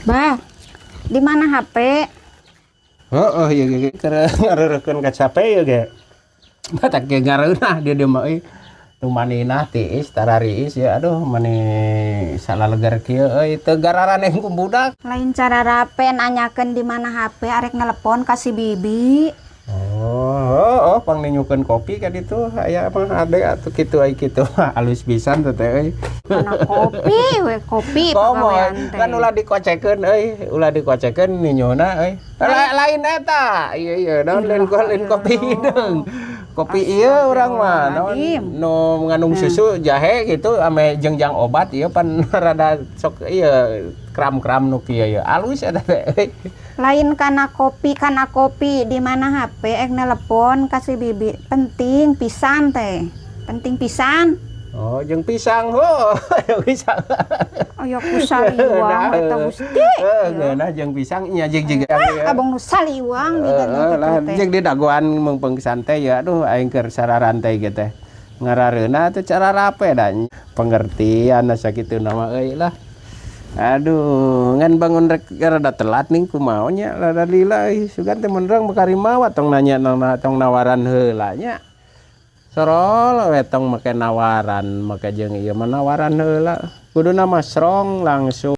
Bah, di mana HP? Heeh, ieu ge keur ngareurekeun kacape ieu ge. Batak ge ngareunah dia dia mah euy. Tumaninah tiis tarariis ya, aduh, mani salalegar kieu euy, teu gararaneh ku budak. Lain cara rape, nanyakeun di mana HP, arek nelepon ka si Bibi. Oh, oh, pang ninyukeun kopi ka ditu aya mah ade atuh kitu ai kitu mah alus pisan teh teh euy. Kana kopi we, kopi Komo pagawean teh. Kan ulah dikocekeun euy, ulah dikocekeun ninyuna euy. Lain eta. Iya iya, naon, lain lain kopi hideung. Kopi ieu urang mah naon nu mengandung susu jahe gitu ame jengjang obat ieu pan rada sok ieu kram-kram nu kieu ieu. Alus eta teh euy. Lain kana kopi, kana kopi. Di mana HP, ek nelepon ka si Bibi, penting pisan teh. Penting pisan. Oh, jeung pisang ho, jeung pisang. Aya ku saliwang eta, Gusti. Heeh, ngeunah jeung pisang nya jeung jeung Ah, abang nu saliwang Heeh lah, jeung di dagoan meungpeung santai ya, aduh, aing keur sararantai ge teh. Ngarareuna teh cara rape da pengertian asa kitu nama euy lah. Aduh, ngan bangun rek rada telat nih, kumaha nya, rada lila euy. Sugan teh mun urang bakari mawa tong nanya tong nawaran heula nya. Sorol we tong make nawaran, make jeung ieu mah nawaran heula. Kuduna mah strong langsung.